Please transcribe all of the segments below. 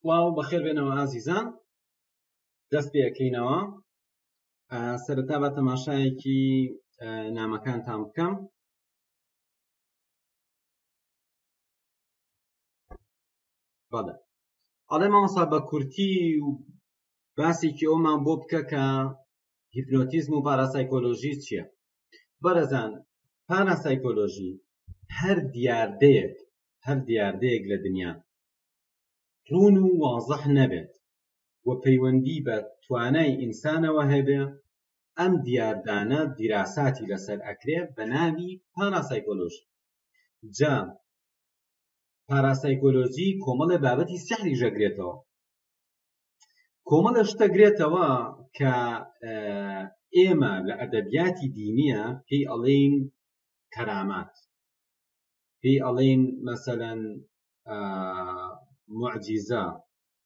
سڵاو بەخێر بێنەوە ئازیزان دەست پێەکەینەوە سەرەتا بە تەماشایەکی نامەکانتان بکەم بەڵێ ئەڵێ مامۆستا بە کورتی و باسێکی ئەومان بۆ بکە کە هیپنۆتیزم و پاراسایکۆلۆژی چییە بەڕێزان پاراسایکۆلۆژی هەر دیاردەیەک هەر دیاردەیەک لە دنیا ڕوون و وازح نەبێت و پەیوەندی بە توانای ئینسانەوە هەبێ ئەم دیاردانە دیراساتی لەسەر ئەکرێ بە ناوی پاراسایکۆلۆژی جا پاراسایکۆلۆژی کۆمەڵێ بابەتی سحریش ئەگرێتەوە کۆمەڵە شتە گرێتەوە کە ئێمە لە ئەدەبیاتی دینیە پێی ئەڵێین کەرامات پێی ئەڵێین مەسەلەن معجیزە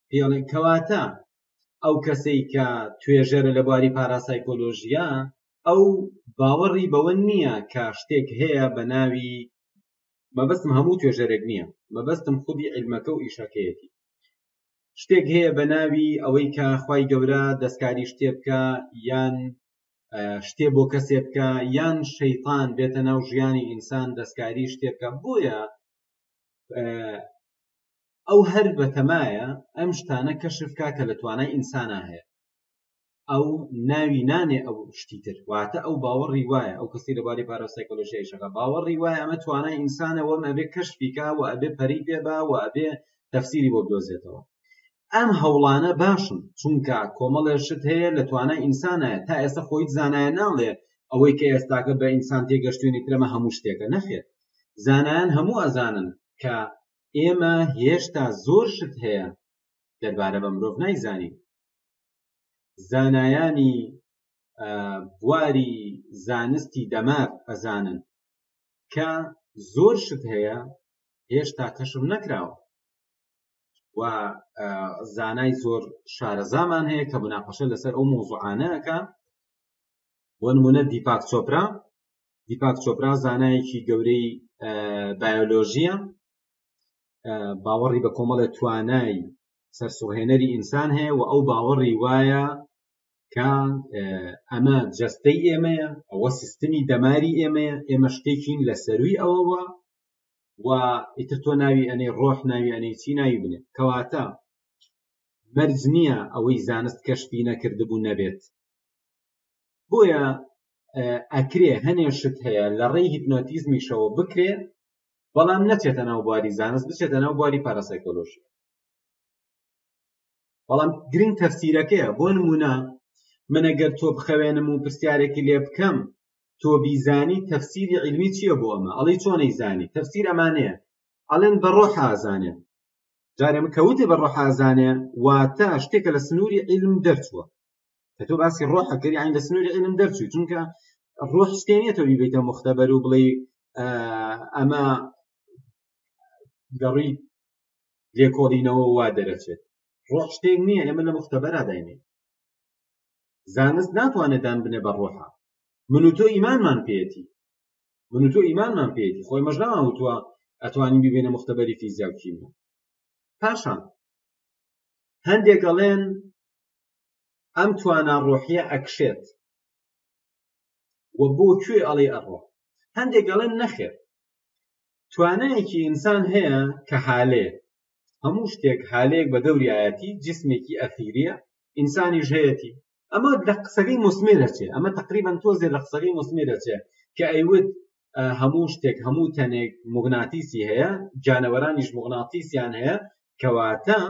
پێی ئەڵێن کەواتە ئەو کەسەی کە توێژەرە لە بواری پاراسایکۆلۆژیا ئەو باوەڕی بەوە نییە کە شتێک هەیە بە ناوی مەبەستم هەموو توێژەرێک نییە مەبەستم خودی عیلمەکە و ئیشەکەیەتی شتێک هەیە بە ناوی ئەوەی کە خوای گەورە دەستکاری شتێ بکە یان شتێ بۆ کەسێ بکە یان شەیتان بێتە ناو ژیانی ئینسان دەستکاری شتێ بکە بۆیە ئەو هەر بەتەمایە ئەم شتانە کەشف کا کە لە توانای ئینسانا هەیە ئەو ناوی نانێ ئەو شتی تر واتە ئەو باوەڕی وایە ئەو کەسی لە باری پاراسایکۆلۆژیای شەکە باوەڕی وایە ئەمە توانای ئینسانە وەم ئەبێ کەشفی کا و ئەبێ پەری پێ با و ئەبێ تەفسیری بۆ بدۆزێتەوە ئەم هەوڵانە باشن چونکە کۆمەڵێ شت هەیە لە توانای ئینسانە تا ئێستا خۆی زانایە ناڵێ ئەوەی کە ئێستاکە بە ئینسان تێگەشتوینی ترەمە هەموو شتێکە نەخێر زانایان هەموو ئەزانن کە ئێمە هێشتا زۆر شت هەیە دەربارە بە مرۆڤ نایزانین زانایانی بواری زانستی دەمار ئەزانن کە زۆر شت هەیە هێشتا کەشف نەکراوە و زانای زۆر شارەزامان هەیە کە مناقەشە لەسەر ئەو مۆزوعانەکە بۆ نمونە دیپاک چۆپرا دیپاک چۆپرا زانایەکی گەورەی بایۆلۆژیە باوەڕی بە کۆمەڵێ توانای سەرسوڕهێنەری ئینسان هەیە و ئەو باوەڕی وایە کە ئەمە جەستەی ئێمەیە ئەوە سیستمی دەماری ئێمەیە ئێمە شتێکین لە سەروی ئەوەوە و ئیتر تۆ ناوی ئەنەی ڕۆح ناوی ئەنەی چی ناوی بنێ کەواتە مەرج نییە ئەوەی زانست کەشفی نەکردبوو نەبێت بۆیە ئەکرێ هەنێ شت هەیە لە ڕێی هیپنۆتیزمیشەوە بکرێ بەڵام نەچێتە ناو بواری زانست بچێتە ناو بواری پاراسایکۆلۆژی بەڵام گرنگ تەفسیرەکەیە بۆ نمونە من ئەگەر تۆ بخەوێنم و پرسیارێکی لێ بکەم تۆ بیزانی تەفسیری عیلمی چییە بۆ ئەمە ئەڵێ چۆن ئەیزانی تەفسیر ئەمانەیە ئەڵێن بە ڕۆح ئازانێ جارێ من کەوتێ بە ڕۆح ئازانێ واتە شتێکە لە سنووری عیلم دەرچووە کە تۆ باسی ڕۆحە کردی یانی لە سنووری عیلم دەرچووی چونکە ڕۆح شتێ نییە تۆ بیبیتە مختبەر و بڵێ ئەمە لە ڕووی لێکۆڵینەوە وا دەرەچێت ڕۆح شتێک نییە ئێمە لە مختبەرا داینێ زانست ناتوانێت دان بنێ بە ڕۆحە من و تۆ ئیمانمان پێیەتی من و تۆ ئیمانمان پێیەتی خۆی مەژناوان وتووە ئەتوانین ببینە مختبەری فیزیا و کیمیا پاشان هەندێک ئەڵێن ئەم توانا ڕۆحیە ئەکشێت و بۆ کوێ ئەڵێ ئەڕۆ هەندێک ئەڵێن نەخێر توانایەکی ئینسان هەیە کە هالەیە هەموو شتێک هالەیەک بە دەوریایەتی جسمێکی ئەثیریە ئینسانیش هەیەتی ئەمە لە قسەکەی مسمێر ئەچێ ئەمە تقریبا تۆزێ لە قسەکەی مسمێر ئەچێ کە ئەیوت هەموو شتێک هەموو تەنێک مغناتیسی هەیە جانەوەرانیش مغناتیسیان هەیە کەواتە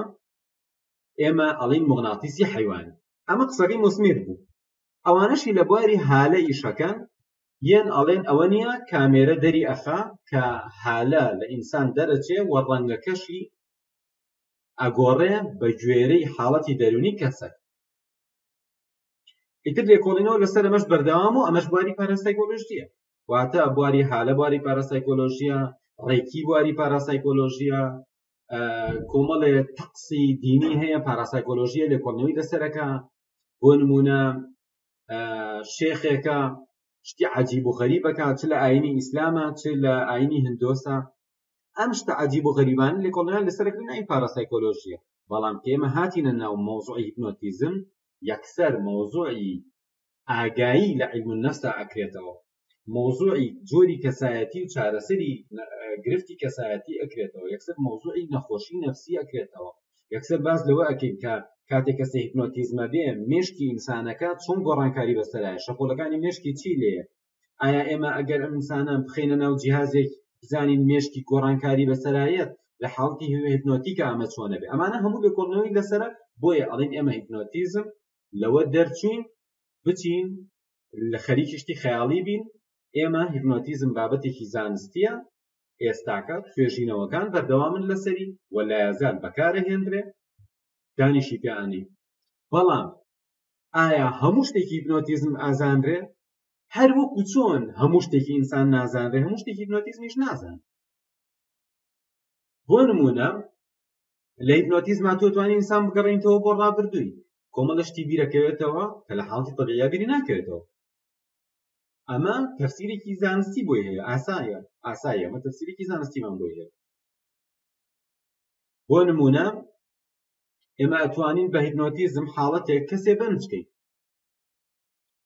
ئێمە ئەڵین مغناتیسی حیوانی ئەمە قسەکەی مسمیر بوو ئەوانەشی لە بواری هالە ئیشەکەن یەن ئەڵێن ئەوە نییە کامێرە دەری ئەخا کە هالە لە ئینسان دەرەچێ و ڕەنگەکەشی ئەگۆڕێ بە گوێرەی حاڵەتی دەروونی کەسەک ئیتر لێکۆڵینەوە لەسەر ئەمەش بەردەوام و ئەمەش بواری پاراسایکۆلۆژیە واتە بواری هالە بواری پاراسایکۆلۆژیە ڕێکی بواری پاراسایکۆلۆژیە کۆمەڵێ تەقسی دینی هەیە پاراسایکۆلۆژیە لێکۆڵینەوەی لەسەرەکە بۆ نمونە شێخێکە شتی عجیب و غەریبەکە چ لە ئاینی ئیسلامە چ لە ئاینی هندۆسە ئەم شتە عجیب و غەریبانە لێکۆڵینەوەیان لەسەرەکردن ئەی پاراسایکۆلۆژیە. بەڵام کە ئێمە هاتینە ناو مەوزوعی هیپنۆتیزم یەکسەر مەوزوعی ئاگایی لە عیلم النفسا ئەکرێتەوە، مەوزوعی جۆری کەسایەتی و چارەسەری گرفتی کەسایەتی ئەکرێتەوە، یەکسەر مەوزوعی نەخۆشی نەفسی ئەکرێتەوە، یەکسەر باس لەوە ئەکەین کە کاتێک کەسێ هیپنۆتیزمە بێ مێشکی ئینسانەکە چۆن گۆڕانکاری بەسەرایە، شەپۆلەکانی مێشکی چی لێیە، ئایا ئێمە ئەگەر ئەم ئینسانە بخەینە ناو جیهازێک بزانین مێشکی گۆڕانکاری بەسەرایەت لە حاڵەتی هیپنۆتیکا ئەمە چۆنە بێ، ئەمانە هەموو لێکۆڵینەوەی لەسەرە. بۆیە ئەڵێین ئێمە هیپنۆتیزم لەوە دەرچوین بچین لە خەریکی شتی خەیاڵی بین. ئێمە هیپنۆتیزم بابەتێکی زانستیە، ئێستاکە توێژینەوەکان بەردەوامن لەسەری و لایەزال بەکارەهێنرێ دانیشی پێ ئەنێین. بەڵام ئایا هەموو شتێکی هیپنۆتیزم ئازانرێ؟ هەر وەکو چۆن هەموو شتێکی ئینسان نازانرێ هەموو شتێکی هیپنۆتیزمیش نازانرێ. بۆ نمونە لە هیپنۆتیزما تۆ توانی ئینسان بگەڕێنیتەوە بۆ ڕابردووی، کۆمەڵە شتی بیرەکەوێتەوە کە لە حاڵەتی تەبیعیا بیری ناکەوێتەوە. ئەمە تەفسیرێکی زانستی بۆی هەیە، ئاسایە، ئاسایە ئەمە تەفسیرێکی زانستیمان بۆی هەیە. بۆ نمونە ئێمە ئەتوانین بە هیپنۆتیزم حاڵەتێک کەسێ بەنج کەین،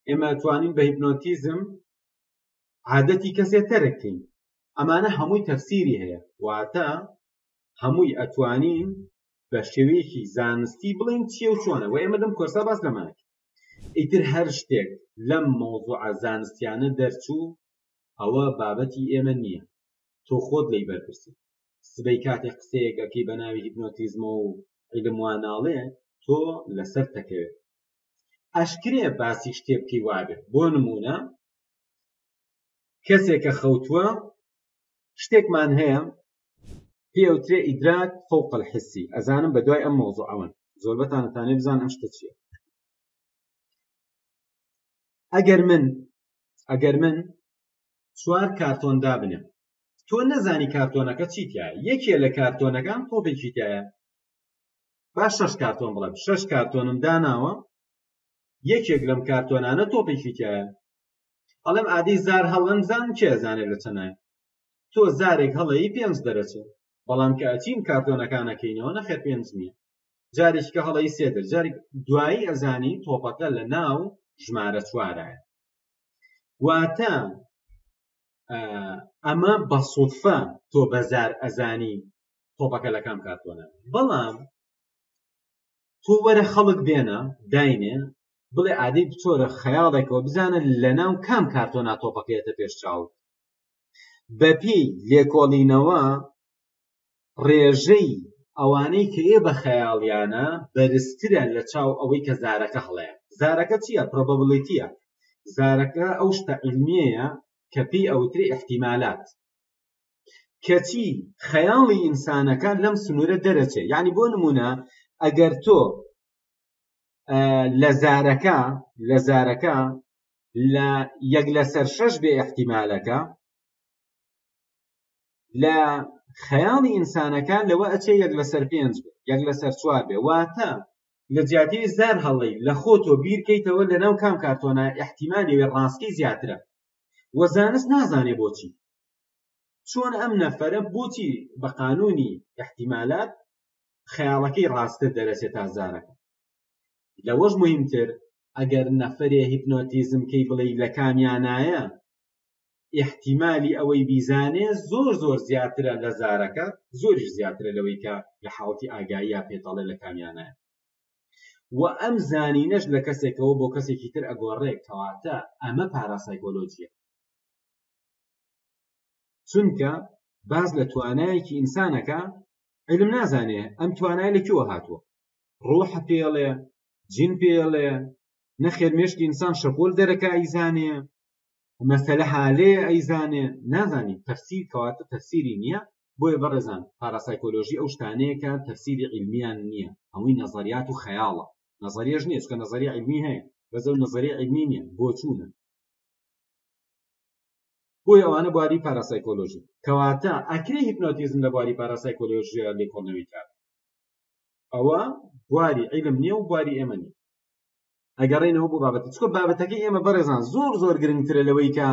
ئێمە ئەتوانین بە هیپنۆتیزم عادەتی کەسێ تەرک کەین. ئەمانە هەمووی تەفسیری هەیە، واتە هەمووی ئەتوانین بە شێوەیەکی زانستی بڵێین چییە و چۆنە، و ئێمە لەم کۆرسا باس لەمانە. ئیتر هەر شتێک لەم مەوزوعە زانستیانە دەرچوو ئەوە بابەتی ئێمە نییە، تۆ خۆت لێی بەرپرسی. سبەی کاتێک قسەیەک ئەکەی بە ناوی هیپنۆتیزمەوە و عیلم وا ناڵێ، تۆ لەسەر تەکەوێت. ئەشکرێ باسی شتێ بکەی وابێ، بۆ نمونە کەسێکە خەوتووە، شتێکمان هەیە پێ ئەوترێ ئیدراک فوق الحسی. ئەزانم بە دوای ئەم مەوزوعەوەن، زۆربەتان ئەتانێ بزان ئەم شتە چییە. ئەگەر من ئەگەر من چوار کارتۆن دابنێم، تۆ نەزانی کارتۆنەکە چی تایە، یەکێ لە کارتۆنەکان تۆپێکی تایە، با شەش کارتۆن بڵێم، شەش کارتۆنم داناوە، یەکێک لەم کارتۆنانە تۆپێکی تایە، ئەڵێم ئادەی زار هەڵەن زان کێ ئەزانێ لە چەنایە، تۆ زارێک هەڵەیی پێنج دەرەچێ، بەڵام کە ئەچین کارتۆنەکانەکەینەوە نەخێر پێنج نییە، جارێکی کە هەڵەی سێ دەر، جارێک دوایی ئەزانی تۆپەکە لە ناو ژمارە چوارایە. واتە ئەمە بە سوتفە تۆ بەزار ئەزانی تۆپەکە لە کام کارتۆنە، بەڵام تۆ وەرە خەڵک بێنە داینێ بڵێ ئادەی بچۆرە خەیاڵێکەوە بزانە لە ناو کام کارتۆنا تۆپەکەیەتە پێش چاوت. بەپێی لێکۆڵینەوە ڕێژەی ئەوانەی کە ئێ بە خەیاڵیانە بەرزترە لە چاو ئەوەی کە زارەکە هەڵەیە. زارەکە چییە؟ پرۆبەبڵیتیە. زارەکە ئەو شتە عیلمیەیە کە پێی ئەوترێ ئیحتیمالات، کەچی خەیاڵی ئینسانەکە لەم سنوورە دەرەچێ. یعنی بۆ نمونە ئەگەر تۆ لە زارەکە لە زارەکە لە یەک لەسەر شەش بێ ئیحتیمالەکە، لە خەیاڵی ئینسانەکە لەوە ئەچێ یەک لەسەر پێنج بێ، یەک لەسەر چوار بێ. واتە لە جیاتی زار هەڵەی لە خۆتۆ بیرکەیتەوە لە ناو کام کارتۆنە ئیحتیمالی وێ ڕاستکەی زیاترە. وە زانست نازانێ بۆچی چۆن ئەم نەفەرە بۆچی بە قانونی ئیحتیمالات خەیاڵەکەی ڕاستتر دەرەچێت تا زارەکە. لەوەش مهمتر ئەگەر نەفەرێ هیپنۆتیزم کەی بڵێی لە کامیانایە ئیحتیمالی ئەوەی بیزانێ زۆر زۆر زیاترە لە زارەکە، زۆریش زیاترە لەوەی کە لە حاڵەتی ئاگاییە پێتەڵێ لە کامیانایە. و ئەم زانینەش لە کەسێکەوە بۆ کەسێکی تر ئەگۆڕێ، کەواتە ئەمە پاراسایکۆلۆجیە، چونکە باس لە توانایەکی ئینسانەکە عیلم نازانێ ئەم توانای لە کوێوە هاتووە، ڕۆح پێڵێ، جین پێڵێ، نەخێر مێشکی ئینسان شەپۆل دەرەکە ئەیزانێ، مەسەلە هالەیە ئەیزانێ، نازانی تەفسیر، کەواتە تەفسیری نییە. بۆیە بەڕێزان پاراسایکۆلۆژی ئەو شتانەیە کە تەفسیری عیلمیان نییە، هەمووی نەزەریات و خەیاڵە، نەزەریەش نییە چونکە نەزەریە عیلمی هەیە، بەس ئەو نەزەریە عیلمی نییە، بۆچوونە. بۆیە ئەوانە بواری پاراسایکۆلۆژی. کەواتە ئەکرێ هیپنۆتیزم لە بواری پاراسایکۆلۆژیە لێکۆڵنەوەی کار، ئەوە بواری عیلم نییە و بواری ئێمە نییە. ئەگەڕێنەوە بۆ بابەتە، چونکە بابەتەکەی ئێمە بەڕێزان زۆر زۆر گرنگترە لەوەی کە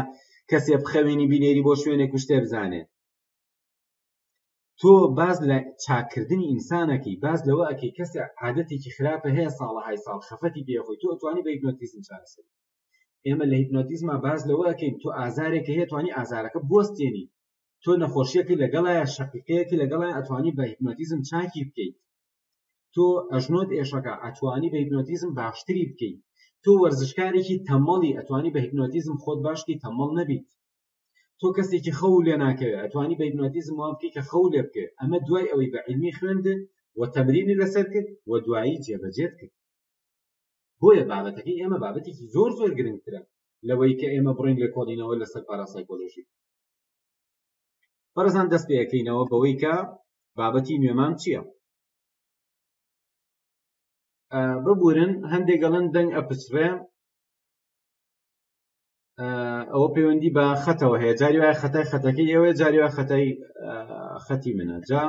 کەسێ بخەوێنی بینێری بۆ شوێنێک و شتێ بزانێ. تۆ باس لە چاککردنی ئینسانەکەی باس لەوە ئەکەی کەسێ عادەتێکی خراپە هەیە ساڵەهای ساڵ خەفەتی پێخۆی تۆ ئەتوانی بە هیپنۆتیزم چارەسەر ئێمە لە هیپنۆتیزما باس لەوە ئەکەین تۆ ئازارێکە هەیە توانی ئازارەکە بوەستێنی تۆ نەخۆشیەکە لەگەڵایە شەقیقەیەکی لەگەڵای ئەتوانی بە هیپنۆتیزم چاکی بکەیت تۆ ئەژنۆت ئێشەکە ئەتوانی بە هیپنۆتیزم باشتری بکەیت تۆ وەرزشکارێکی تەمەڵی ئەتوانی بە هیپنۆتیزم خۆت باشکی تەمەڵ نەبیت تۆ کەسێکی خەو لێ ناکەوێت ئەتوانی بە هیپنۆتیزم وان بکەیت کە خەو لێ بکەوێت ئەمە دوای ئەوەی بە عیلمی خوێندن و تەمرینی لەسەر کرد و دوایی جێبەجێت کرد بۆیە بابەتەکەی ئێمە بابەتێکی زۆر زۆر گرنگترە لەوەی کە ئێمە بڕین لێکۆڵینەوە لەسەر پاراسایکۆلۆژی بەڕێزان دەست پێەکەینەوە بەوەی کە بابەتی نوێمان چییە؟ ببورن هەندێک گەڵن دەنگ ئەپچڕێ ئەوە پەیوەندی بە خەتەوە هەیە جاری وایە خەتای خەتەکەی ئێوەیە جاری وایە خەتای خەتی منە جا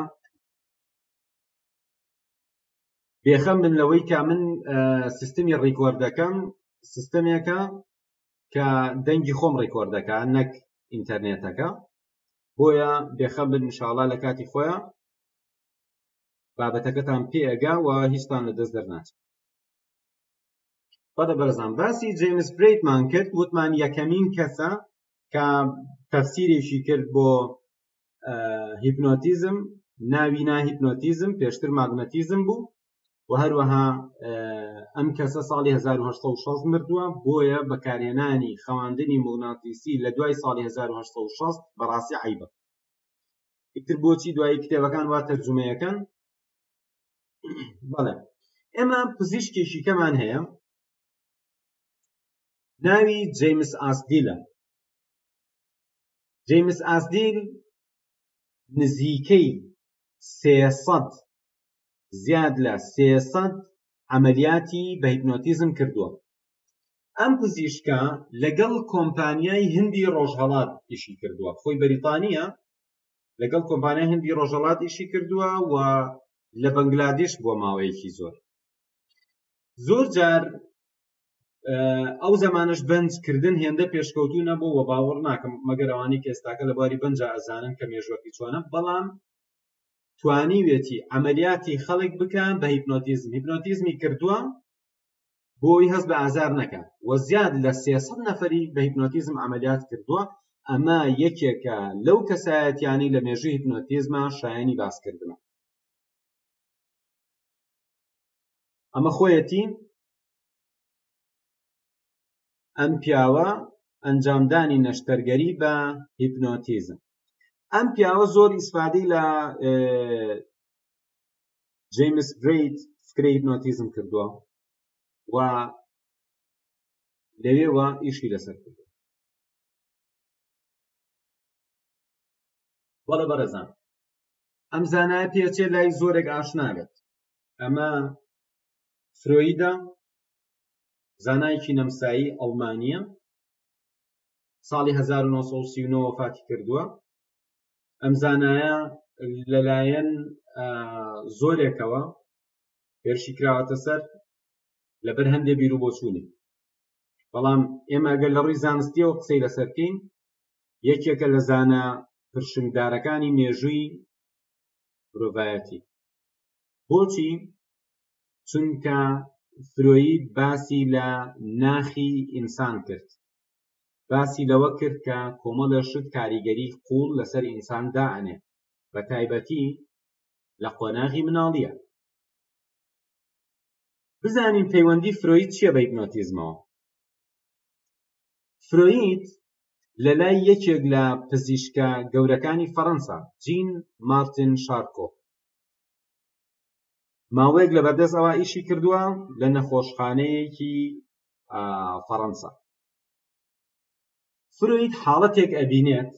بێخەم بن لەوەی کە من سیستمی ڕیکۆردەکەم سیستمێکە کە دەنگی خۆم ڕیکۆردەکە نەک ئینتەرنێتەکە بۆیە بێخەم بن انشاءاللە لە کاتی خۆیان بابەتەکەتان پێ ئەگا و هیچتان لە دەست دەرناچێت بەڵێ بەرزان باسی جەیمس برەیتمان کرد وتمان یەکەمین کەسە کە تەفسیرێکی کرد بۆ هیپنۆتیزم ناوی نا هیپنۆتیزم پێشتر ماگنەتیزم بوو و هەروەها ئەم کەسە ساڵی 1960 مردووە بۆیە بەکارهێنانی خەواندنی موگناتیسی لە دوای ساڵی 1960 بەڕاستی عیبە ئیتر بۆچی دوایی کتێبەکان وا تەرجومەیەکەن بەڵێ ئێمە پزیشکێکی کەمان هەیە ناوی جەیمس ئاسدیلە جەیمس ئاسدیل نزیکەی سێسەد زیاد لە سێسەد عەمەلیاتی بە هیپنۆتیزم کردووە ئەم پزیشکە لەگەڵ کۆمپانیای هندی ڕۆژهەڵات ئیشی کردووە خۆی بەریتانیە لەگەڵ کۆمپانیای هندی ڕۆژهەڵات ئیشی کردووە و لە بەنگلادیش بووە ماوەیەکی زۆر زۆر جار ئەو زمانش بەنج کردن هێندە پێشکەوتو نەبوو و باوەڕ ناکەم مەگەر ئەوانەی کە ئێستاکە لە بواری بەنجا ئەزانن کە مێژوەکەی چۆنە بەڵام توانیوێتی عملیاتی خەڵک بکە بە هیپنۆتیزم هیپنۆتیزمی کردووە بۆی هەست بە ئازار نەکات و زیاد لە 300 نەفەری بە هیپنۆتیزم عملیات کردووە ئەمە یەکێکە لەو کەسایەتیانی لە مێژووی هیپنۆتیزمە شایانی باسکردنە ئەمە خۆیەتی ئەم پیاوە ئەنجامدانی نەشتەرگەری بە هیپنۆتیزم ئەم پیاوە زۆر ئیسفادەی لە جەیمس برەید فکرەی هیپنۆتیزم کردووە و لەوێوە ئیشی لەسەر کردووە بەڵێ بەڕێزان ئەم زانایە پێچێ لای زۆرێک ئاشنا بێت ئەمە فرۆیدە زانایەکی نەمسایی ئەڵمانیە ساڵی 1939 وەفاتی کردووە ئەم زانایە لەلایەن زۆرێکەوە هێرشی کراوەتە سەر لەبەر هەندێ بیر و بۆچوونی بەڵام ئێمە ئەگەر لە ڕووی زانستیەوە قسەی لەسەر بکەین یەکێکە لە زانە پرشنگدارەکانی مێژووی مرۆڤایەتی بۆچی چونکە فرۆید باسی لە ناخی ئینسان کرد باسی لەوە کرد کە کۆمەڵێ شت کاریگەری قووڵ لەسەر ئینسان دائەنێ بە تایبەتی لە قۆناغی مناڵیە. بزانین پەیوەندی فرۆید چییە بە هیپنۆتیزمەوە؟ فرۆید لە لای یەکێک لە پزیشکە گەورەکانی فەڕەنسا جین مارتن شارکۆ ماوەیەک لە بەردەست ئەوە ئیشی کردووە لە نەخۆشخانەیەکی فەڕەنسا فرۆید حاڵەتێک ئەبینێت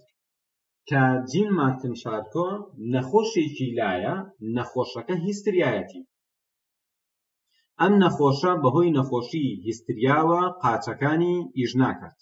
کە جین مارتن شارکۆ نەخۆشێکی لایە نەخۆشەکە هیستریایەتی ئەم نەخۆشە بەهۆی نەخۆشی هیستریاوە قاچەکانی ئیش ناکات.